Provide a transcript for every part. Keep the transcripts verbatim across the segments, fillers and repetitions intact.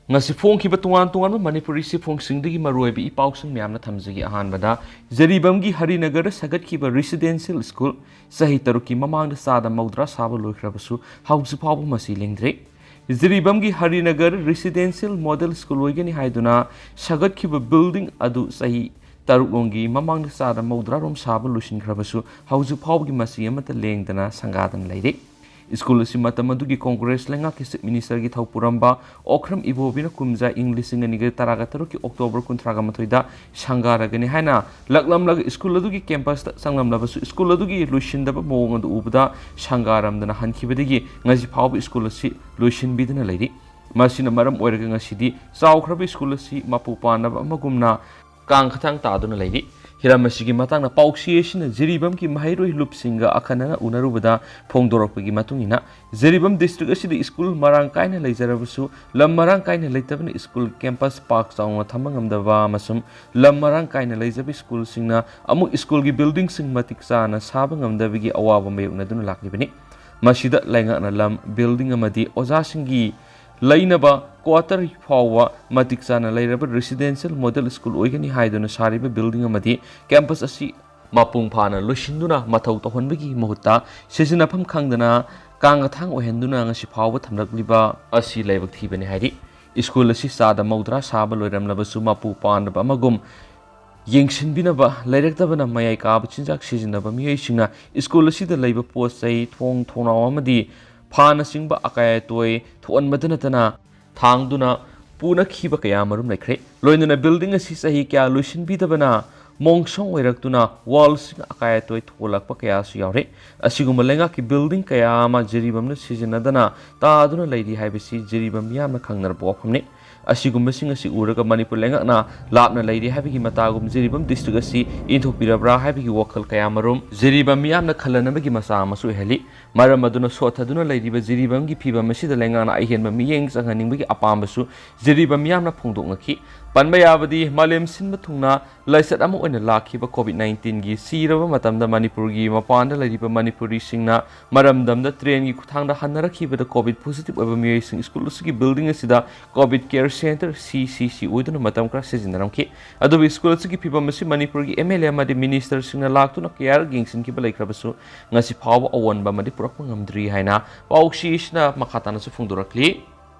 ꯉꯁꯤ ꯐꯣꯡꯈꯤꯕ ꯇꯣꯉꯥꯟ ꯇꯣꯉꯥꯟꯕ ꯃꯅꯤꯄꯨꯔꯤ ꯆꯦꯐꯣꯡꯁꯤꯡꯗꯒꯤ ꯃꯔꯨꯑꯣꯏꯕ ꯏ ꯄꯥꯎꯁꯤꯡ ꯃꯌꯥꯝꯅ ꯊꯝꯖꯒꯦ꯫ ꯑꯍꯥꯟꯕꯗ, ꯖꯤꯔꯤꯕꯥꯝꯒꯤ ꯍꯔꯤꯅꯒꯔꯗ ꯁꯥꯒꯠꯈꯤꯕ residential school ꯆꯍꯤ ꯇꯔꯨꯛꯀꯤ ꯃꯃꯥꯡꯗ ꯆꯥꯗ ꯃꯧꯗ꯭ꯔꯥ ꯁꯥꯕ ꯂꯣꯏꯈ꯭ꯔꯕꯁꯨ ꯍꯧꯖꯤꯛ ꯐꯥꯎꯕ ꯃꯁꯤ ꯂꯦꯡꯗ꯭ꯔꯤ꯫ ꯖꯤꯔꯤꯕꯥꯝꯒꯤ ꯍꯔꯤꯅꯒꯔ residential model school ꯑꯣꯏꯒꯅꯤ ꯍꯥꯏꯗꯨꯅ ꯁꯥꯒꯠꯈꯤꯕ building ꯑꯗꯨ ꯆꯍꯤ ꯇꯔꯨꯛꯂꯣꯝꯒꯤ ꯃꯃꯥꯡꯗ ꯆꯥꯗ ꯃꯧꯗ꯭ꯔꯥꯔꯣꯝ ꯁꯥꯕ ꯂꯣꯏꯁꯤꯟꯈ꯭ꯔꯕꯁꯨ ꯍꯧꯖꯤꯛ ꯐꯥꯎꯕꯒꯤ ꯃꯁꯤ ꯑꯃꯠꯇ ꯂꯦꯡꯗꯅ ꯁꯪꯒꯥꯗꯅ ꯂꯩꯔꯤ꯫ ꯁ꯭ꯀꯨꯜ ꯑꯁꯤ ꯃꯇꯝ ꯑꯗꯨꯒꯤ ꯀꯣꯡꯒ꯭ꯔꯦꯁ ꯂꯩꯉꯥꯛꯀꯤ ꯆꯤꯐ ꯃꯤꯅꯤꯁꯇꯔꯒꯤ ꯊꯧꯄꯨꯔꯝꯕ ꯑꯣꯀ꯭ꯔꯝ ꯏꯕꯣꯕꯤꯅ ꯀꯨꯝꯖꯥ ꯏꯪ ꯂꯤꯁꯤꯡ ꯑꯅꯤꯒ ꯇꯔꯥꯒ ꯇꯔꯨꯛꯀꯤ ꯑꯣꯛꯇꯣꯕꯔ ꯀꯨꯟꯊ꯭ꯔꯥꯒ ꯃꯥꯊꯣꯏꯗ ꯁꯪꯒꯥꯔꯒꯅꯤ ꯍꯥꯏꯅ ꯂꯛꯂꯝꯂꯒ ꯁ꯭ꯀꯨꯜ ꯑꯗꯨꯒꯤ ꯀꯦꯝꯄꯁꯇ ꯆꯪꯂꯝꯂꯕꯁꯨ ꯁ꯭ꯀꯨꯜ ꯑꯗꯨꯒꯤ ꯂꯣꯏꯁꯤꯟꯗꯕ ꯃꯑꯣꯡ ꯑꯗꯨ ꯎꯕꯗ ꯁꯪꯒꯥꯔꯝꯗꯅ ꯍꯟꯈꯤꯕꯗꯒꯤ ꯉꯁꯤ ꯐꯥꯎꯕ ꯁ꯭ꯀꯨꯜ ꯑꯁꯤ ꯂꯣꯏꯁꯤꯟꯕꯤꯗꯅ ꯂꯩꯔꯤ꯫ ꯃꯁꯤꯅ ꯃꯔꯝ ꯑꯣꯏꯔꯒ ꯉꯁꯤꯗꯤ ꯆꯥꯎꯈ꯭ꯔꯕ ꯁ꯭ꯀꯨꯜ ꯑꯁꯤ ꯃꯄꯨ ꯄꯥꯟꯅꯕ ꯑꯃꯒꯨꯝꯅ ꯀꯥꯡꯈꯊꯥꯡ ꯇꯥꯗꯨꯅ ꯂꯩꯔꯤ꯫ ꯍꯤꯔꯝ ꯑꯁꯤꯒꯤ ꯃꯇꯥꯡꯗ ꯄꯥꯎꯆꯦ ꯑꯁꯤꯅ ꯖꯤꯔꯤꯕꯥꯝꯒꯤ ꯃꯍꯩꯔꯣꯏ ꯂꯨꯞꯁꯤꯡꯒ ꯑꯈꯟꯅꯅ ꯎꯅꯔꯨꯕꯗ ꯐꯣꯡꯗꯣꯔꯛꯄꯒꯤ ꯃꯇꯨꯡ ꯏꯟꯅ, ꯖꯤꯔꯤꯕꯥꯝ ꯗꯤꯁꯇ꯭ꯔꯤꯛ ꯑꯁꯤꯗ ꯁ꯭ꯀꯨꯜ ꯃꯔꯥꯡ ꯀꯥꯏꯅ ꯂꯩꯖꯔꯕꯁꯨ ꯂꯝ ꯃꯔꯥꯡ ꯀꯥꯏꯅ ꯂꯩꯇꯕꯅ ꯁ꯭ꯀꯨꯜ ꯀꯦꯝꯄꯁ ꯄꯥꯛ ꯆꯥꯎꯅ ꯊꯝꯕ ꯉꯝꯗꯕ ꯑꯃꯁꯨꯡ ꯂꯝ ꯃꯔꯥꯡ ꯀꯥꯏꯅ ꯂꯩꯖꯕ ꯁ꯭ꯀꯨꯜꯁꯤꯡꯅ ꯑꯃꯨꯛ ꯁ꯭ꯀꯨꯜꯒꯤ ꯕꯤꯜꯗꯤꯡꯁꯤꯡ ꯃꯇꯤꯛ ꯆꯥꯅ ꯁꯥꯕ ꯉꯝꯗꯕꯒꯤ ꯑꯋꯥꯕ ꯃꯥꯌꯣꯛꯅꯗꯨꯅ ꯂꯥꯛꯂꯤꯕꯅꯤ꯫ ꯃꯁꯤꯗ ꯂꯩꯉꯥꯛꯅ ꯂꯝ, ꯕꯤꯜꯗꯤꯡ ꯑꯃꯗꯤ ꯑꯣꯖꯥꯁꯤꯡꯒꯤ ꯂꯩꯅꯕ ꯀ꯭ꯋꯥꯇꯔ ꯐꯥꯎꯕ ꯃꯇꯤꯛ ꯆꯥꯅ ꯂꯩꯔꯕ residential model school ꯑꯣꯏꯒꯅꯤ ꯍꯥꯏꯗꯨꯅ ꯁꯥꯔꯤꯕ ꯕꯤꯜꯗꯤꯡ ꯑꯃꯗꯤ ꯀꯦꯝꯄꯁ ꯑꯁꯤ ꯃꯄꯨꯡ ꯐꯥꯅ ꯂꯣꯏꯁꯤꯟꯗꯨꯅ ꯃꯊꯧ ꯇꯧꯍꯟꯕꯒꯤ ꯃꯍꯨꯠꯇ ꯁꯤꯖꯤꯟꯅꯐꯝ ꯈꯪꯗꯅ ꯀꯥꯡꯒꯊꯥꯡ ꯑꯣꯏꯍꯟꯗꯨꯅ ꯉꯁꯤ ꯐꯥꯎꯕ ꯊꯝꯂꯛꯂꯤꯕ ꯑꯁꯤ ꯂꯥꯏꯕꯛ ꯊꯤꯕꯅꯤ ꯍꯥꯏꯔꯤ꯫ ꯁ꯭ꯀꯨꯜ ꯑꯁꯤ ꯆꯥꯗ ꯃꯧꯗ꯭ꯔꯥ ꯁꯥꯕ ꯂꯣꯏꯔꯝꯂꯕꯁꯨ ꯃꯄꯨ ꯄꯥꯟꯗꯕ ꯑꯃꯒꯨꯝ ꯌꯦꯡꯁꯤꯟꯕꯤꯅꯕ ꯂꯩꯔꯛꯇꯕꯅ ꯃꯌꯥꯏ ꯀꯥꯕ ꯆꯤꯟꯖꯥꯛ ꯁꯤꯖꯤꯟꯅꯕ ꯃꯤꯑꯣꯏꯁꯤꯡꯅ ꯁ꯭ꯀꯨꯜ ꯑꯁꯤꯗ ꯂꯩꯕ ꯄꯣꯠ ꯆꯩ, ꯊꯣꯡ ꯊꯣꯡꯅꯥꯎ ꯑꯃꯗꯤ ꯐꯥꯅꯆꯤꯡꯕ ꯑꯀꯥꯏ ꯑꯇꯣꯏ ꯊꯣꯛꯍꯟꯕꯗ ꯅꯠꯇꯅ ꯊꯥꯡꯗꯨꯅ ꯄꯨꯅꯈꯤꯕ ꯀꯌꯥ ꯑꯃꯔꯣꯝ ꯂꯩꯈ꯭ꯔꯦ꯫ ꯂꯣꯏꯅꯅ ꯕꯤꯜꯗꯤꯡ ꯑꯁꯤ ꯆꯍꯤ ꯀꯌꯥ ꯂꯣꯏꯁꯤꯟꯕꯤꯗꯕꯅ ꯃꯣꯡꯁꯣꯡ ꯑꯣꯏꯔꯛꯇꯨꯅ ꯋꯥꯜꯁꯤꯡ ꯑꯀꯥꯏ ꯑꯇꯣꯏ ꯊꯣꯛꯂꯛꯄ ꯀꯌꯥꯁꯨ ꯌꯥꯎꯔꯦ꯫ ꯑꯁꯤꯒꯨꯝꯕ ꯂꯩꯉꯥꯛꯀꯤ ꯕꯤꯜꯗꯤꯡ ꯀꯌꯥ ꯑꯃ ꯖꯤꯔꯤꯕꯥꯝꯅ ꯁꯤꯖꯤꯟꯅꯗꯅ ꯇꯥꯗꯨꯅ ꯂꯩꯔꯤ ꯍꯥꯏꯕꯁꯤ ꯖꯤꯔꯤꯕꯥꯝ ꯃꯤꯌꯥꯝꯅ ꯈꯪꯅꯔꯕ ꯋꯥꯐꯝꯅꯤ꯫ ꯑꯁꯤꯒꯨꯝꯕꯁꯤꯡ ꯑꯁꯤ ꯎꯔꯒ ꯃꯅꯤꯄꯨꯔ ꯂꯩꯉꯥꯛꯅ ꯂꯥꯞꯅ ꯂꯩꯔꯤ ꯍꯥꯏꯕꯒꯤ ꯃꯇꯥꯒꯨꯝ ꯖꯤꯔꯤꯕꯥꯝ ꯗꯤꯁꯇ꯭ꯔꯤꯛ ꯑꯁꯤ ꯏꯟꯊꯣꯛꯄꯤꯔꯕ꯭ꯔꯥ ꯍꯥꯏꯕꯒꯤ ꯋꯥꯈꯜ ꯀꯌꯥ ꯑꯃꯔꯣꯝ ꯖꯤꯔꯤꯕꯥꯝ ꯃꯤꯌꯥꯝꯅ ꯈꯜꯂꯅꯕꯒꯤ ꯃꯆꯥꯛ ꯑꯃꯁꯨ ꯑꯣꯏꯍꯜꯂꯤ꯫ ꯃꯔꯝ ꯑꯗꯨꯅ ꯁꯣꯠꯊꯗꯨꯅ ꯂꯩꯔꯤꯕ ꯖꯤꯔꯤꯕꯥꯝꯒꯤ ꯐꯤꯕꯝ ꯑꯁꯤꯗ ꯂꯩꯉꯥꯛꯅ ꯑꯍꯦꯟꯕ ꯃꯤꯠꯌꯦꯡ ꯆꯪꯍꯟꯅꯤꯡꯕꯒꯤ ꯑꯄꯥꯝꯕꯁꯨ ꯖꯤꯔꯤꯕꯥꯝ ꯃꯤꯌꯥꯝꯅ ꯐꯣꯡꯗꯣꯛꯅꯈꯤ꯫ ꯄꯟꯕ ꯌꯥꯕꯗꯤ ꯃꯥꯂꯦꯝ ꯁꯤꯟꯕ ꯊꯨꯡꯅ ꯂꯥꯏꯆꯠ ꯑꯃ ꯑꯣꯏꯅ ꯂꯥꯛꯈꯤꯕ COVID nineteen ꯒꯤ ꯁꯤꯔꯕ ꯃꯇꯝꯗ ꯃꯅꯤꯄꯨꯔꯒꯤ ꯃꯄꯥꯟꯗ ꯂꯩꯔꯤꯕ ꯃꯅꯤꯄꯨꯔꯤꯁꯤꯡꯅ ꯃꯔꯝꯗꯝꯗ train ꯒꯤ ꯈꯨꯠꯊꯥꯡꯗ ꯍꯟꯅꯔꯛꯈꯤꯕꯗ COVID positive ꯑꯣꯏꯕ ꯃꯤꯑꯣꯏꯁꯤꯡ ꯁ꯭ꯀꯨꯜ ꯑꯁꯤꯒꯤ building ꯑꯁꯤꯗ COVID care center, C C C, ꯑꯣꯏꯗꯨꯅ ꯃꯇꯝ ꯈꯔ ꯁꯤꯖꯤꯟꯅꯔꯝꯈꯤ꯫ ꯑꯗꯨꯕꯨ ꯁ꯭ꯀꯨꯜ ꯑꯁꯤꯒꯤ ꯐꯤꯕꯝ ꯑꯁꯤ ꯃꯅꯤꯄꯨꯔꯒꯤ M L A ꯑꯃꯗꯤ minister ꯁꯤꯡꯅ ꯂꯥꯛꯇꯨꯅ care ꯌꯦꯡꯁꯤꯟꯈꯤꯕ ꯂꯩꯈ꯭ꯔꯕꯁꯨ, ꯉꯁꯤ ꯐꯥꯎꯕ ꯑꯑꯣꯟꯕ ꯑꯃꯗꯤ ꯄꯨꯔꯛꯄ ꯉꯝꯗ꯭ꯔꯤ ꯍꯥꯏꯅ ꯄꯥꯎꯁꯤ ꯑꯁꯤꯅ ꯃꯈꯥ ꯇꯥꯅꯁꯨ ꯐꯣꯡꯗꯣꯔꯛꯂꯤ꯫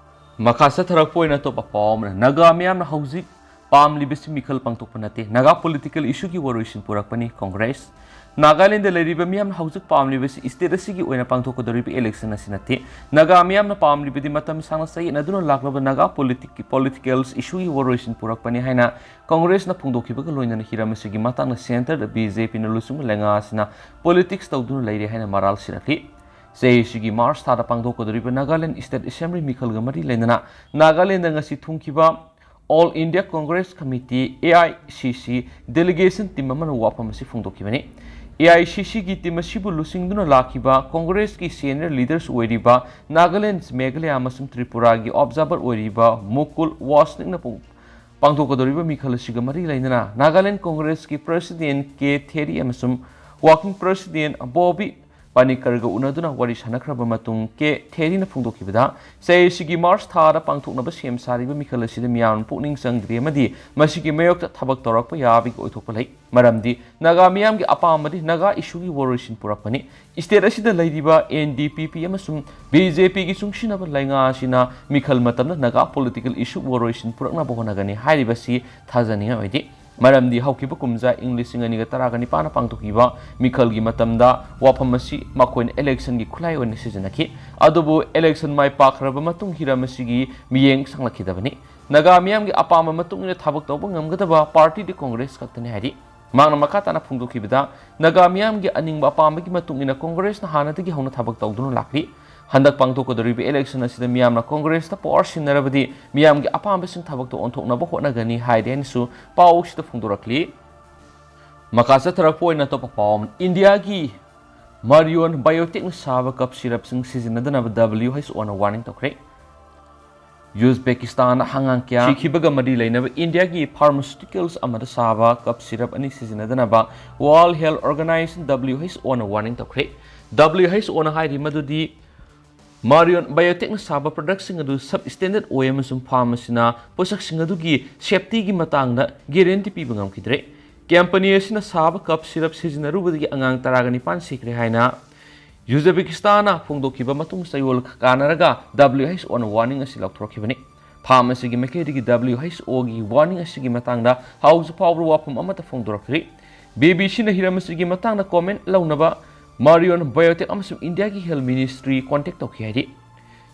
ꯃꯈꯥ ꯆꯠꯊꯔꯛꯄ ꯑꯣꯏꯅ ꯑꯇꯣꯞꯄ ꯄꯥꯎ ꯑꯃꯅ, ꯅꯥꯒꯥ ꯃꯤꯌꯥꯝꯅ ꯍꯧꯖꯤꯛ ꯄꯥꯝꯂꯤꯕꯁꯤ ꯃꯤꯈꯜ ꯄꯥꯡꯊꯣꯛꯄ ꯅꯠꯇꯦ, ꯅꯥꯒꯥ political issue ꯒꯤ ꯋꯥꯔꯣꯏꯁꯤꯟ ꯄꯨꯔꯛꯄꯅꯤ ꯀꯣꯡꯒ꯭ꯔꯦꯁ꯫ ꯅꯥꯒꯥꯂꯦꯟꯗ ꯂꯩꯔꯤꯕ ꯃꯤꯌꯥꯝꯅ ꯍꯧꯖꯤꯛ ꯄꯥꯝꯂꯤꯕꯁꯤ state ꯑꯁꯤꯒꯤ ꯑꯣꯏꯅ ꯄꯥꯡꯊꯣꯛꯀꯗꯧꯔꯤꯕ election ꯑꯁꯤ ꯅꯠꯇꯦ꯫ ꯅꯥꯒꯥ ꯃꯤꯌꯥꯝꯅ ꯄꯥꯝꯂꯤꯕꯗꯤ ꯃꯇꯝ ꯁꯥꯡꯅ ꯆꯌꯦꯠꯅꯗꯨꯅ ꯂꯥꯛꯂꯕ ꯅꯥꯒꯥ politic-, political issue ꯒꯤ ꯋꯥꯔꯣꯏꯁꯤꯟ ꯄꯨꯔꯛꯄꯅꯤ ꯍꯥꯏꯅ ꯀꯣꯡꯒ꯭ꯔꯦꯁꯅ ꯐꯣꯡꯗꯣꯛꯈꯤꯕꯒ ꯂꯣꯏꯅꯅ ꯍꯤꯔꯝ ꯑꯁꯤꯒꯤ ꯃꯇꯥꯡꯗ centre ꯗ B J P ꯅ ꯂꯨꯆꯤꯡꯕ ꯂꯩꯉꯥꯛ ꯑꯁꯤꯅ politics ꯇꯧꯗꯨꯅ ꯂꯩꯔꯦ ꯍꯥꯏꯅ ꯃꯔꯥꯜ ꯁꯤꯔꯛꯂꯤ꯫ ꯆꯍꯤꯁꯤꯒꯤ March ꯊꯥꯗ ꯄꯥꯡꯊꯣꯛꯀꯗꯧꯔꯤꯕ Nagaland State Assembly ꯃꯤꯈꯜꯒ ꯃꯔꯤ ꯂꯩꯅꯅ ꯅꯥꯒꯥꯂꯦꯟꯗ ꯉꯁꯤ ꯊꯨꯡꯈꯤꯕ All India Congress Committee, A I C C, delegation team ꯑꯃꯅ ꯋꯥꯐꯝ ꯑꯁꯤ ꯐꯣꯡꯗꯣꯛꯈꯤꯕꯅꯤ꯫ A I C C ꯒꯤ team ꯑꯁꯤꯕꯨ ꯂꯨꯆꯤꯡꯗꯨꯅ ꯂꯥꯛꯈꯤꯕ ꯀꯣꯡꯒ꯭ꯔꯦꯁꯀꯤ senior leaders ꯑꯣꯏꯔꯤꯕ ꯅꯥꯒꯥꯂꯦꯟ, ꯃꯦꯘꯥꯂꯌꯥ ꯑꯃꯁꯨꯡ ꯇ꯭ꯔꯤꯄꯨꯔꯥꯒꯤ observer ꯑꯣꯏꯔꯤꯕ ꯃꯨꯀꯨꯜ ꯋꯥꯁꯅꯤꯛꯅ ꯄꯨ-, ꯄꯥꯡꯊꯣꯛꯀꯗꯧꯔꯤꯕ ꯃꯤꯈꯜ ꯑꯁꯤꯒ ꯃꯔꯤ ꯂꯩꯅꯅ ꯅꯥꯒꯥꯂꯦꯟ ꯀꯣꯡꯒ꯭ꯔꯦꯁꯀꯤ president K ꯊꯦꯔꯤ ꯑꯃꯁꯨꯡ working president ꯕꯣꯕꯤ ꯄꯥꯅꯤꯀꯔꯒ ꯎꯅꯗꯨꯅ ꯋꯥꯔꯤ ꯁꯥꯟꯅꯈ꯭ꯔꯕ ꯃꯇꯨꯡ, ꯀꯦ ꯊꯦꯔꯤꯅ ꯐꯣꯡꯗꯣꯛꯈꯤꯕꯗ, ꯆꯍꯤꯁꯤꯒꯤ March ꯊꯥꯗ ꯄꯥꯡꯊꯣꯛꯅꯕ ꯁꯦꯝ ꯁꯥꯔꯤꯕ ꯃꯤꯈꯜ ꯑꯁꯤꯗ ꯃꯤꯌꯥꯝꯅ ꯄꯨꯛꯅꯤꯡ ꯆꯪꯗ꯭ꯔꯤ ꯑꯃꯗꯤ ꯃꯁꯤꯒꯤ ꯃꯥꯌꯣꯛꯇ ꯊꯕꯛ ꯇꯧꯔꯛꯄ ꯌꯥꯕꯒꯤ ꯑꯣꯏꯊꯣꯛꯄ ꯂꯩ꯫ ꯃꯔꯝꯗꯤ ꯅꯥꯒꯥ ꯃꯤꯌꯥꯝꯒꯤ ꯑꯄꯥꯝꯕꯗꯤ ꯅꯥꯒꯥ issue ꯒꯤ ꯋꯥꯔꯣꯏꯁꯤꯟ ꯄꯨꯔꯛꯄꯅꯤ꯫ State ꯑꯁꯤꯗ ꯂꯩꯔꯤꯕ N D P P ꯑꯃꯁꯨꯡ B J P ꯒꯤ ꯆꯨꯡꯁꯤꯟꯅꯕ ꯂꯩꯉꯥꯛ ꯑꯁꯤꯅ ꯃꯤꯈꯜ ꯃꯇꯝꯗ ꯅꯥꯒꯥ political issue ꯋꯥꯔꯣꯏꯁꯤꯟ ꯄꯨꯔꯛꯅꯕ ꯍꯣꯠꯅꯒꯅꯤ ꯍꯥꯏꯔꯤꯕꯁꯤ ꯊꯥꯖꯅꯤꯡꯉꯥꯏ ꯑꯣꯏꯗꯦ꯫ ꯃꯔꯝꯗꯤ ꯍꯧꯈꯤꯕ ꯀꯨꯝꯖꯥ ꯏꯪ ꯂꯤꯁꯤꯡ ꯑꯅꯤꯒ ꯇꯔꯥꯒ ꯅꯤꯄꯥꯟꯗ ꯄꯥꯡꯊꯣꯛꯈꯤꯕ ꯃꯤꯈꯜꯒꯤ ꯃꯇꯝꯗ ꯋꯥꯐꯝ ꯑꯁꯤ ꯃꯈꯣꯏꯅ election ꯒꯤ ꯈꯨꯠꯂꯥꯏ ꯑꯣꯏꯅ ꯁꯤꯖꯤꯟꯅꯈꯤ꯫ ꯑꯗꯨꯕꯨ election ꯃꯥꯏ ꯄꯥꯛꯈ꯭ꯔꯕ ꯃꯇꯨꯡ ꯍꯤꯔꯝ ꯑꯁꯤꯒꯤ ꯃꯤꯠꯌꯦꯡ ꯆꯪꯂꯛꯈꯤꯗꯕꯅꯤ꯫ ꯅꯥꯒꯥ ꯃꯤꯌꯥꯝꯒꯤ ꯑꯄꯥꯝꯕ ꯃꯇꯨꯡ ꯏꯟꯅ ꯊꯕꯛ ꯇꯧꯕ ꯉꯝꯒꯗꯕ party ꯗꯤ ꯀꯣꯡꯒ꯭ꯔꯦꯁ ꯈꯛꯇꯅꯤ ꯍꯥꯏꯔꯤ꯫ ꯃꯍꯥꯛꯅ ꯃꯈꯥ ꯇꯥꯅ ꯐꯣꯡꯗꯣꯛꯈꯤꯕꯗ, ꯅꯥꯒꯥ ꯃꯤꯌꯥꯝꯒꯤ ꯑꯅꯤꯡꯕ ꯑꯄꯥꯝꯕꯒꯤ ꯃꯇꯨꯡ ꯏꯟꯅ ꯀꯣꯡꯒ꯭ꯔꯦꯁꯅ ꯍꯥꯟꯅꯗꯒꯤ ꯍꯧꯅ ꯊꯕꯛ ꯇꯧꯗꯨꯅ ꯂꯥꯛꯂꯤ꯫ ꯍꯟꯗꯛ ꯄꯥꯡꯊꯣꯛꯀꯗꯧꯔꯤꯕ election ꯑꯁꯤꯗ ꯃꯤꯌꯥꯝꯅ ꯀꯣꯡꯒ꯭ꯔꯦꯁꯇ power ꯁꯤꯟꯅꯔꯕꯗꯤ ꯃꯤꯌꯥꯝꯒꯤ ꯑꯄꯥꯝꯕꯁꯤꯡ ꯊꯕꯛꯇ ꯑꯣꯟꯊꯣꯛꯅꯕ ꯍꯣꯠꯅꯒꯅꯤ ꯍꯥꯏꯔꯦ ꯍꯥꯏꯅꯁꯨ ꯄꯥꯎ ꯑꯁꯤꯗ ꯐꯣꯡꯗꯣꯔꯛꯂꯤ꯫ ꯃꯈꯥ ꯆꯠꯊꯔꯛꯄ ꯑꯣꯏꯅ ꯑꯇꯣꯞꯄ ꯄꯥꯎ ꯑꯃꯅ, ꯏꯟꯗꯤꯌꯥꯒꯤ Marion Biotech ꯅ ꯁꯥꯕ cough syrup ꯁꯤꯡ ꯁꯤꯖꯤꯟꯅꯗꯅꯕ W H O ꯅ warning ꯇꯧꯈ꯭ꯔꯦ꯫ ꯎꯖꯕꯦꯀꯤꯁꯇꯥꯟꯗ ꯑꯉꯥꯡ ꯀꯌꯥ ꯁꯤꯈꯤꯕꯒ ꯃꯔꯤ ꯂꯩꯅꯕ ꯏꯟꯗꯤꯌꯥꯒꯤ ꯐꯥꯔꯃꯥꯁ꯭ꯌꯨꯇꯤꯀꯜꯁ ꯑꯃꯗ ꯁꯥꯕ ꯀꯞ ꯁꯤꯔꯞ ꯑꯅꯤ ꯁꯤꯖꯤꯟꯅꯗꯅꯕ world health organization, W H O, ꯅ ꯋꯥꯔꯅꯤꯡ ꯇꯧꯈ꯭ꯔꯦ꯫ W H O ꯅ ꯍꯥꯏꯔꯤ ꯃꯗꯨꯗꯤ ꯃꯥꯔꯤꯌꯣꯟ ꯕꯥꯏꯑꯣꯇꯦꯛꯅ ꯁꯥꯕ ꯄ꯭ꯔꯗꯛꯁꯤꯡ ꯑꯗꯨ ꯁꯕ ꯁ꯭ꯇꯦꯟꯗꯔꯗ ꯑꯣꯏ ꯑꯃꯁꯨꯡ ꯐꯥꯔꯃꯥꯁꯤꯅ ꯄꯣꯠꯁꯛꯁꯤꯡ ꯑꯗꯨꯒꯤ ꯁꯦꯐꯇꯤꯒꯤ ꯃꯇꯥꯡꯗ ꯒꯦꯔꯦꯟꯇꯤ ꯄꯤꯕ ꯉꯝꯈꯤꯗ꯭ꯔꯦ꯫ ꯀꯝꯄꯅꯤ ꯑꯁꯤꯅ ꯁꯥꯕ ꯀꯞ ꯁꯤꯔꯞ ꯁꯤꯖꯤꯟꯅꯔꯨꯕꯗꯒꯤ ꯑꯉꯥꯡ ꯇꯔꯥꯒ ꯅꯤꯄꯥꯟ ꯁꯤꯈ꯭ꯔꯦ ꯍꯥꯏꯅ ꯎꯖꯕꯦꯀꯤꯁꯇꯥꯟꯅ ꯐꯣꯡꯗꯣꯛꯈꯤꯕ ꯃꯇꯨꯡ ꯆꯌꯣꯜ ꯀꯥꯟꯅꯔꯒ W H O ꯅ ꯋꯥꯔꯅꯤꯡ ꯑꯁꯤ ꯂꯧꯊꯣꯔꯛꯈꯤꯕꯅꯤ꯫ ꯐꯥꯔꯝ ꯑꯁꯤꯒꯤ ꯃꯥꯏꯀꯩꯗꯒꯤ W H O ꯒꯤ ꯋꯥꯔꯅꯤꯡ ꯑꯁꯤꯒꯤ ꯃꯇꯥꯡꯗ ꯍꯧꯖꯤꯛ ꯐꯥꯎꯕ ꯋꯥꯐꯝ ꯑꯃꯠꯇ ꯐꯣꯡꯗꯣꯔꯛꯇ꯭ꯔꯤ꯫ B B C ꯅ ꯍꯤꯔꯝ ꯑꯁꯤꯒꯤ ꯃꯇꯥꯡꯗ ꯀꯣꯃꯦꯟ ꯂꯧꯅꯕ ꯃꯥꯔꯤꯌꯣꯟ ꯕꯥꯏꯑꯣꯇꯦꯛ ꯑꯃꯁꯨꯡ ꯏꯟꯗꯤꯌꯥꯒꯤ ꯍꯦꯜꯊ ꯃꯤꯅꯤꯁꯇ꯭ꯔꯤ ꯀꯣꯟꯇꯦꯛ ꯇꯧꯈꯤ ꯍꯥꯏꯔꯤ꯫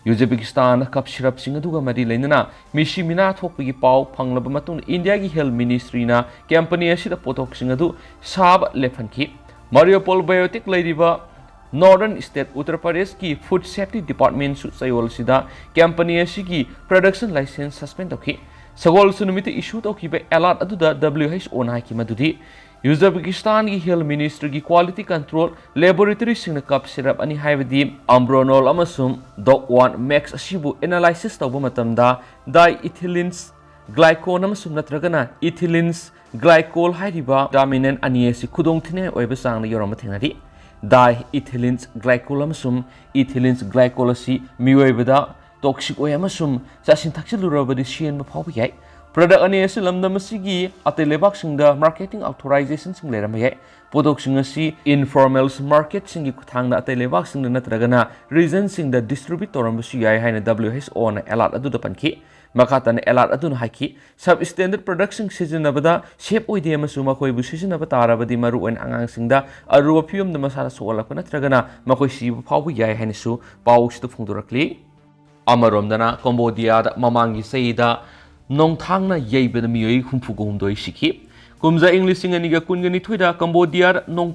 ꯎꯖꯕꯦꯀꯤꯁꯇꯥꯟꯗ ꯀꯞ ꯁꯤꯔꯞꯁꯤꯡ ꯑꯗꯨꯒ ꯃꯔꯤ ꯂꯩꯅꯅ ꯃꯤꯁꯤ ꯃꯤꯅꯥ ꯊꯣꯛꯄꯒꯤ ꯄꯥꯎ ꯐꯪꯂꯕ ꯃꯇꯨꯡꯗ ꯏꯟꯗꯤꯌꯥꯒꯤ ꯍꯦꯜꯊ ꯃꯤꯅꯤꯁꯇ꯭ꯔꯤꯅ ꯀꯝꯄꯅꯤ ꯑꯁꯤꯗ ꯄꯣꯠꯊꯣꯛꯁꯤꯡ ꯑꯗꯨ ꯁꯥꯕ ꯂꯦꯞꯍꯟꯈꯤ꯫ ꯃꯥꯔꯤꯌꯣꯄꯣꯜ ꯕꯥꯏꯑꯣꯇꯦꯛ ꯂꯩꯔꯤꯕ ꯅꯣꯔꯗꯔꯟ ꯁ꯭ꯇꯦꯠ ꯎꯠꯇꯔ ꯄ꯭ꯔꯗꯦꯁꯀꯤ ꯐꯨꯗ ꯁꯦꯐꯇꯤ ꯗꯤꯄꯥꯔꯠꯃꯦꯟꯁꯨ ꯆꯌꯣꯜ ꯑꯁꯤꯗ ꯀꯝꯄꯅꯤ ꯑꯁꯤꯒꯤ ꯄ꯭ꯔꯗꯛꯁꯟ ꯂꯥꯏꯁꯦꯟꯁ ꯁꯁꯄꯦꯟ ꯇꯧꯈꯤ꯫ ꯁꯒꯣꯜꯁꯦꯟ ꯅꯨꯃꯤꯠꯇ ꯏꯁꯨ ꯇꯧꯈꯤꯕ ꯑꯦꯂꯥꯔꯠ ꯑꯗꯨꯗ W H O ꯅ ꯍꯥꯏꯈꯤ ꯃꯗꯨꯗꯤ ꯎꯖꯕꯦꯀꯤꯁꯇꯥꯟꯒꯤ ꯍꯦꯜꯊ ꯃꯤꯅꯤꯁꯇ꯭ꯔꯤꯒꯤ ꯀ꯭ꯋꯥꯂꯤꯇꯤ ꯀꯟꯇ꯭ꯔꯣꯜ ꯂꯦꯕꯣꯔꯦꯇꯔꯤꯁꯤꯡꯅ ꯀꯞ ꯁꯤꯔꯞ ꯑꯅꯤ, ꯍꯥꯏꯕꯗꯤ ꯑꯝꯕ꯭ꯔꯣꯅꯣꯜ ꯑꯃꯁꯨꯡ ꯗꯣꯛ ꯋꯥꯟ ꯃꯦꯛꯁ ꯑꯁꯤꯕꯨ ꯑꯦꯅꯥꯂꯥꯏꯁꯤꯁ ꯇꯧꯕ ꯃꯇꯝꯗ ꯗꯥꯏꯏꯊꯤꯂꯤꯟꯁ ꯒ꯭ꯂꯥꯏꯀꯣꯟ ꯑꯃꯁꯨꯡ ꯅꯠꯇ꯭ꯔꯒꯅ ꯏꯊꯤꯂꯤꯟꯁ ꯒ꯭ꯂꯥꯏꯀꯣꯜ ꯍꯥꯏꯔꯤꯕ ꯚꯤꯇꯥꯃꯤꯟ ꯑꯅꯤ ꯑꯁꯤ ꯈꯨꯗꯣꯡꯊꯤꯅꯤꯡꯉꯥꯏ ꯑꯣꯏꯕ ꯆꯥꯡꯗ ꯌꯧꯔꯝꯕ ꯊꯦꯡꯅꯔꯤ꯫ ꯗꯥꯏꯏꯊꯤꯂꯤꯟꯁ ꯒ꯭ꯂꯥꯏꯀꯣꯜ ꯑꯃꯁꯨꯡ ꯏꯊꯤꯂꯤꯟꯁ ꯒ꯭ꯂꯥꯏꯀꯣꯜ ꯑꯁꯤ ꯃꯤꯑꯣꯏꯕꯗ ꯇꯣꯛꯁꯤꯛ ꯑꯣꯏ ꯑꯃꯁꯨꯡ ꯆꯥꯁꯤꯟ ꯊꯛꯆꯤꯜꯂꯨꯔꯕꯗꯤ ꯁꯤꯍꯟꯕ ꯐꯥꯎꯕ ꯌꯥꯏ꯫ ꯄ꯭ꯔꯗꯛ ꯑꯅꯤ ꯑꯁꯤ ꯂꯝꯗꯝ ꯑꯁꯤꯒꯤ ꯑꯇꯩ ꯂꯩꯕꯥꯛꯁꯤꯡꯗ ꯃꯥꯔꯀꯦꯇꯤꯡ ꯑꯣꯊꯣꯔꯥꯏꯖꯦꯁꯟꯁꯤꯡ ꯂꯩꯔꯝꯕ ꯌꯥꯏ꯫ ꯄꯣꯠꯊꯣꯛꯁꯤꯡ ꯑꯁꯤ ꯏꯟꯐꯣꯔꯃꯦꯜ ꯃꯥꯔꯀꯦꯠꯁꯤꯡꯒꯤ ꯈꯨꯠꯊꯥꯡꯗ ꯑꯇꯩ ꯂꯩꯕꯥꯛꯁꯤꯡꯗ ꯅꯠꯇ꯭ꯔꯒꯅ ꯔꯤꯖꯟꯁꯤꯡꯗ ꯗꯤꯁꯇ꯭ꯔꯤꯕ꯭ꯌꯨꯠ ꯇꯧꯔꯝꯕꯁꯨ ꯌꯥꯏ ꯍꯥꯏꯅ W H O ꯅ ꯑꯦꯂꯥꯔꯠ ꯑꯗꯨꯗ ꯄꯟꯈꯤ꯫ ꯃꯈꯥ ꯇꯥꯅ ꯑꯦꯂꯥꯔꯠ ꯑꯗꯨꯅ ꯍꯥꯏꯈꯤ, ꯁꯕ ꯁ꯭ꯇꯦꯟꯗꯔꯗ ꯄ꯭ꯔꯗꯛꯁꯤꯡ ꯁꯤꯖꯤꯟꯅꯕꯗ ꯁꯦꯐ ꯑꯣꯏꯗꯦ ꯑꯃꯁꯨꯡ ꯃꯈꯣꯏꯕꯨ ꯁꯤꯖꯤꯟꯅꯕ ꯇꯥꯔꯕꯗꯤ ꯃꯔꯨꯑꯣꯏꯅ ꯑꯉꯥꯡꯁꯤꯡꯗ ꯑꯔꯨꯕ ꯐꯤꯕꯝꯗ ꯃꯁꯥꯅ ꯁꯣꯛꯍꯜꯂꯛꯄ ꯅꯠꯇ꯭ꯔꯒꯅ ꯃꯈꯣꯏ ꯁꯤꯕ ꯐꯥꯎꯕ ꯌꯥꯏ ꯍꯥꯏꯅꯁꯨ ꯄꯥꯎꯁꯤꯗ ꯐꯣꯡꯗꯣꯔꯛꯂꯤ꯫ ꯑꯃꯔꯣꯝꯗꯅ ꯀꯝꯕꯣꯗꯤꯌꯥꯗ ꯃꯃꯥꯡꯒꯤ ꯆꯍꯤꯗ ꯅꯣꯡꯊꯥꯡꯅ ꯌꯩꯕꯗ ꯃꯤꯑꯣꯏ ꯍꯨꯝꯐꯨꯒ ꯍꯨꯝꯗꯣꯏ ꯁꯤꯈꯤ꯫ ꯀꯨꯝꯖꯥ ꯏꯪ ꯂꯤꯁꯤꯡ ꯑꯅꯤꯒ ꯀꯨꯟꯒ ꯅꯤꯊꯣꯏꯗ ꯀꯝꯕꯣꯗꯤꯌꯥꯗ ꯅꯣꯡ-,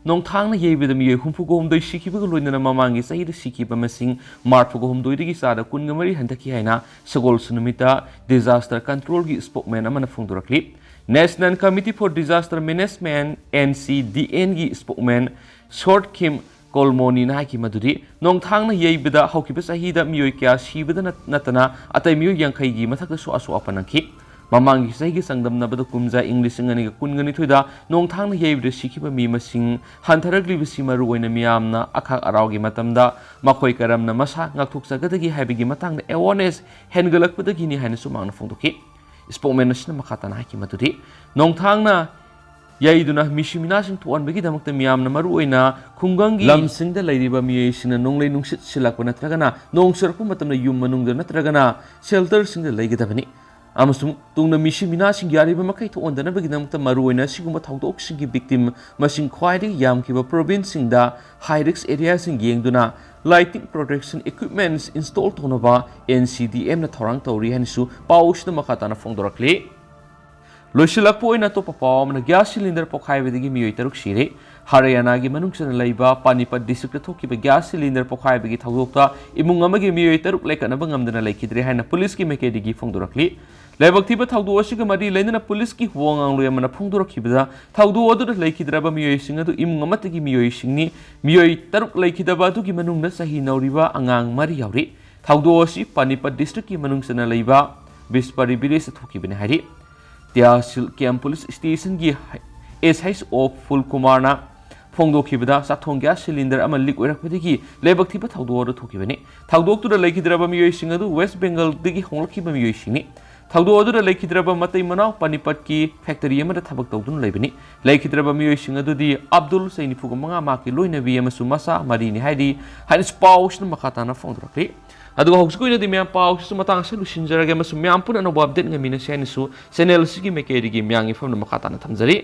ꯅꯣꯡꯊꯥꯡꯅ ꯌꯩꯕꯗ ꯃꯤꯑꯣꯏ ꯍꯨꯝꯐꯨꯒ ꯍꯨꯝꯗꯣꯏ ꯁꯤꯈꯤꯕꯒ ꯂꯣꯏꯅꯅ ꯃꯃꯥꯡꯒꯤ ꯆꯍꯤꯗ ꯁꯤꯈꯤꯕ ꯃꯁꯤꯡ ꯃꯔꯤꯐꯨꯒ ꯍꯨꯝꯗꯣꯏꯗꯒꯤ ꯆꯥꯗ ꯀꯨꯟꯒ ꯃꯔꯤ ꯍꯟꯊꯈꯤ ꯍꯥꯏꯅ ꯁꯒꯣꯜꯁꯦꯟ ꯅꯨꯃꯤꯠꯇ ꯗꯤꯖꯥꯁꯇꯔ ꯀꯟꯇ꯭ꯔꯣꯜꯒꯤ ꯁ꯭ꯄꯣꯛꯃꯦꯟ ꯑꯃꯅ ꯐꯣꯡꯗꯣꯔꯛꯂꯤ꯫ National Committee for Disaster Management, N C D M, ꯒꯤ ꯁ꯭ꯄꯣꯛꯃꯦꯟ ꯁꯣꯔꯠ ꯈꯤꯝ ꯀꯣꯜꯃꯣꯅꯤꯅ ꯍꯥꯏꯈꯤ ꯃꯗꯨꯗꯤ ꯅꯣꯡꯊꯥꯡꯅ ꯌꯩꯕꯗ ꯍꯧꯈꯤꯕ ꯆꯍꯤꯗ ꯃꯤꯑꯣꯏ ꯀꯌꯥ ꯁꯤꯕꯗ ꯅꯠ-, ꯅꯠꯇꯅ ꯑꯇꯩ ꯃꯤꯑꯣꯏ ꯌꯥꯡꯈꯩꯒꯤ ꯃꯊꯛꯇꯁꯨ ꯑꯁꯣꯛ ꯑꯄꯟ ꯅꯪꯈꯤ꯫ ꯃꯃꯥꯡꯒꯤ ꯆꯍꯤꯒꯤ ꯆꯥꯡꯗꯝꯅꯕꯗ ꯀꯨꯝꯖꯥ ꯏꯪ ꯂꯤꯁꯤꯡ ꯑꯅꯤꯒ ꯀꯨꯟꯒ ꯅꯤꯊꯣꯏꯗ ꯅꯣꯡꯊꯥꯡꯅ ꯌꯩꯕꯗ ꯁꯤꯈꯤꯕ ꯃꯤ ꯃꯁꯤꯡ ꯍꯟꯊꯔꯛꯂꯤꯕꯁꯤ ꯃꯔꯨꯑꯣꯏꯅ ꯃꯤꯌꯥꯝꯅ ꯑꯈꯥꯛ ꯑꯔꯥꯎꯒꯤ ꯃꯇꯝꯗ ꯃꯈꯣꯏ ꯀꯔꯝꯅ ꯃꯁꯥ ꯉꯥꯛꯊꯣꯛꯆꯒꯗꯒꯦ ꯍꯥꯏꯕꯒꯤ ꯃꯇꯥꯡꯗ awareness ꯍꯦꯟꯒꯠꯂꯛꯄꯗꯒꯤꯅꯤ ꯍꯥꯏꯅꯁꯨ ꯃꯍꯥꯛꯅ ꯐꯣꯡꯗꯣꯛꯈꯤ꯫ Spokesman ꯑꯁꯤꯅ ꯃꯈꯥ ꯇꯥꯅ ꯍꯥꯏꯈꯤ ꯃꯗꯨꯗꯤ ꯅꯣꯡꯊꯥꯡꯅ ꯌꯩꯗꯨꯅ ꯃꯤꯁꯤ ꯃꯤꯅꯥꯁꯤꯡ ꯊꯣꯛꯍꯟꯕꯒꯤꯗꯃꯛꯇ ꯃꯤꯌꯥꯝꯅ ꯃꯔꯨꯑꯣꯏꯅ ꯈꯨꯡꯒꯪꯒꯤ ꯂꯝꯁꯤꯡꯗ ꯂꯩꯔꯤꯕ ꯃꯤꯑꯣꯏꯁꯤꯡꯅ ꯅꯣꯡꯂꯩ ꯅꯨꯡꯁꯤꯠ ꯁꯤꯜꯂꯛꯄ ꯅꯠꯇ꯭ꯔꯒꯅ ꯅꯣꯡ ꯆꯨꯔꯛꯄ ꯃꯇꯝꯗ ꯌꯨꯝ ꯃꯅꯨꯡꯗ ꯅꯠꯇ꯭ꯔꯒꯅ shelterꯁꯤꯡꯗ ꯂꯩꯒꯗꯕꯅꯤ꯫ ꯑꯃꯁꯨꯡ ꯇꯨꯡꯗ ꯃꯤꯁꯤ ꯃꯤꯅꯥꯁꯤꯡ ꯌꯥꯔꯤꯕ ꯃꯈꯩ ꯊꯣꯛꯍꯟꯗꯅꯕꯒꯤꯗꯃꯛꯇ ꯃꯔꯨꯑꯣꯏꯅ ꯑꯁꯤꯒꯨꯝꯕ ꯊꯧꯗꯣꯛꯁꯤꯡꯒꯤ victim ꯃꯁꯤꯡ ꯈ꯭ꯋꯥꯏꯗꯒꯤ ꯌꯥꯝꯈꯤꯕ provinceꯁꯤꯡꯗ high risk areaꯁꯤꯡ ꯌꯦꯡꯗꯨꯅ lighting protection equipments install ꯇꯧꯅꯕ N C D Mꯅ ꯊꯧꯔꯥꯡ ꯇꯧꯔꯤ ꯍꯥꯏꯅꯁꯨ ꯄꯥꯎꯁꯤꯗ ꯃꯈꯥ ꯇꯥꯅ ꯐꯣꯡꯗꯣꯔꯛꯂꯤ꯫ ꯂꯣꯏꯁꯤꯜꯂꯛꯄ ꯑꯣꯏꯅ ꯑꯇꯣꯞꯄ ꯄꯥꯎ ꯑꯃꯅ gas cylinder ꯄꯣꯈꯥꯏꯕꯗꯒꯤ ꯃꯤꯑꯣꯏ ꯇꯔꯨꯛ ꯁꯤꯔꯦ꯫ ꯍꯔꯤꯌꯥꯅꯥꯒꯤ ꯃꯅꯨꯡ ꯆꯟꯅ ꯂꯩꯕ ꯄꯥꯅꯤꯄꯠ districtꯇ ꯊꯣꯛꯈꯤꯕ gas cylinder ꯄꯣꯈꯥꯏꯕꯒꯤ ꯊꯧꯗꯣꯛꯇ ꯏꯃꯨꯡ ꯑꯃꯒꯤ ꯃꯤꯑꯣꯏ ꯇꯔꯨꯛ ꯂꯩꯈꯠꯅꯕ ꯉꯝꯗꯅ ꯂꯩꯈꯤꯗ꯭ꯔꯦ ꯍꯥꯏꯅ ꯄꯨꯂꯤꯁꯀꯤ ꯃꯥꯏꯀꯩꯗꯒꯤ ꯐꯣꯡꯗꯣꯔꯛꯂꯤ꯫ ꯂꯥꯏꯕꯛ ꯊꯤꯕ ꯊꯧꯗꯣꯛ ꯑꯁꯤꯒ ꯃꯔꯤ ꯂꯩꯅꯅ ꯄꯨꯂꯤꯁꯀꯤ ꯋꯥꯉꯥꯡꯂꯣꯏ ꯑꯃꯅ ꯐꯣꯡꯗꯣꯔꯛꯈꯤꯕꯗ, ꯊꯧꯗꯣꯛ ꯑꯗꯨꯗ ꯂꯩꯈꯤꯗ꯭ꯔꯕ ꯃꯤꯑꯣꯏꯁꯤꯡ ꯑꯗꯨ ꯏꯃꯨꯡ ꯑꯃꯠꯇꯒꯤ ꯃꯤꯑꯣꯏꯁꯤꯡꯅꯤ꯫ ꯃꯤꯑꯣꯏ ꯇꯔꯨꯛ ꯂꯩꯈꯤꯗꯕ ꯑꯗꯨꯒꯤ ꯃꯅꯨꯡꯗ ꯆꯍꯤ ꯅꯧꯔꯤꯕ ꯑꯉꯥꯡ ꯃꯔꯤ ꯌꯥꯎꯔꯤ꯫ ꯊꯧꯗꯣꯛ ꯑꯁꯤ ꯄꯥꯅꯤꯄꯠ districtꯀꯤ ꯃꯅꯨꯡ ꯆꯟꯅ ꯂꯩꯕ ꯕꯤꯁꯄꯥꯔꯤ villageꯇ ꯊꯣꯛꯈꯤꯕꯅꯤ ꯍꯥꯏꯔꯤ꯫ ꯇꯤꯌꯥꯁꯤꯜ camp police stationꯒꯤ S H O ꯐꯨꯜ ꯀꯨꯃꯥꯔꯅ ꯐꯣꯡꯗꯣꯛꯈꯤꯕꯗ, ꯆꯥꯊꯣꯡ gas cylinder ꯑꯃ leak ꯑꯣꯏꯔꯛꯄꯗꯒꯤ ꯂꯥꯏꯕꯛ ꯊꯤꯕ ꯊꯧꯗꯣꯛ ꯑꯗꯨ ꯊꯣꯛꯈꯤꯕꯅꯤ꯫ ꯊꯧꯗꯣꯛꯇꯨꯗ ꯂꯩꯈꯤꯗ꯭ꯔꯕ ꯃꯤꯑꯣꯏꯁꯤꯡ ꯑꯗꯨ West Bengalꯗꯒꯤ ꯍꯣꯡꯂꯛꯈꯤꯕ ꯃꯤꯑꯣꯏꯁꯤꯡꯅꯤ꯫ ꯊꯧꯗꯣꯛ ꯑꯗꯨꯗ ꯂꯩꯈꯤꯗ꯭ꯔꯕ ꯃꯇꯩ ꯃꯅꯥꯎ ꯄꯥꯅꯤꯄꯠꯀꯤ factory ꯑꯃꯗ ꯊꯕꯛ ꯇꯧꯗꯨꯅ ꯂꯩꯕꯅꯤ꯫ ꯂꯩꯈꯤꯗ꯭ꯔꯕ ꯃꯤꯑꯣꯏꯁꯤꯡ ꯑꯗꯨꯗꯤ ꯑꯕꯗꯨꯜ, ꯆꯍꯤ ꯅꯤꯐꯨꯒ ꯃꯉꯥ, ꯃꯍꯥꯛꯀꯤ ꯂꯣꯏꯅꯕꯤ ꯑꯃꯁꯨꯡ ꯃꯆꯥ ꯃꯔꯤꯅꯤ ꯍꯥꯏꯔꯤ ꯍꯥꯏꯅꯁꯨ ꯄꯥꯎꯁꯤꯅ ꯃꯈꯥ ꯇꯥꯅ ꯐꯣꯡꯗꯣꯔꯛꯂꯤ꯫ ꯑꯗꯨꯒ ꯍꯧꯖꯤꯛꯀꯤ ꯑꯣꯏꯅꯗꯤ ꯃꯌꯥꯝ ꯄꯥꯎꯁꯤꯁꯨ ꯃꯇꯥꯡ ꯑꯁꯤꯗ ꯂꯣꯏꯁꯤꯟꯖꯔꯒꯦ ꯑꯃꯁꯨꯡ ꯃꯌꯥꯝ ꯄꯨꯟꯅ ꯑꯅꯧꯕ update ꯉꯥꯏꯃꯤꯟꯅꯁꯤ ꯍꯥꯏꯅꯁꯨ channel ꯑꯁꯤꯒꯤ ꯃꯥꯏꯀꯩꯗꯒꯤ ꯃꯌꯥꯝꯒꯤ ꯐꯝꯅ ꯃꯈꯥ ꯇꯥꯅ ꯊꯝꯖꯔꯤ꯫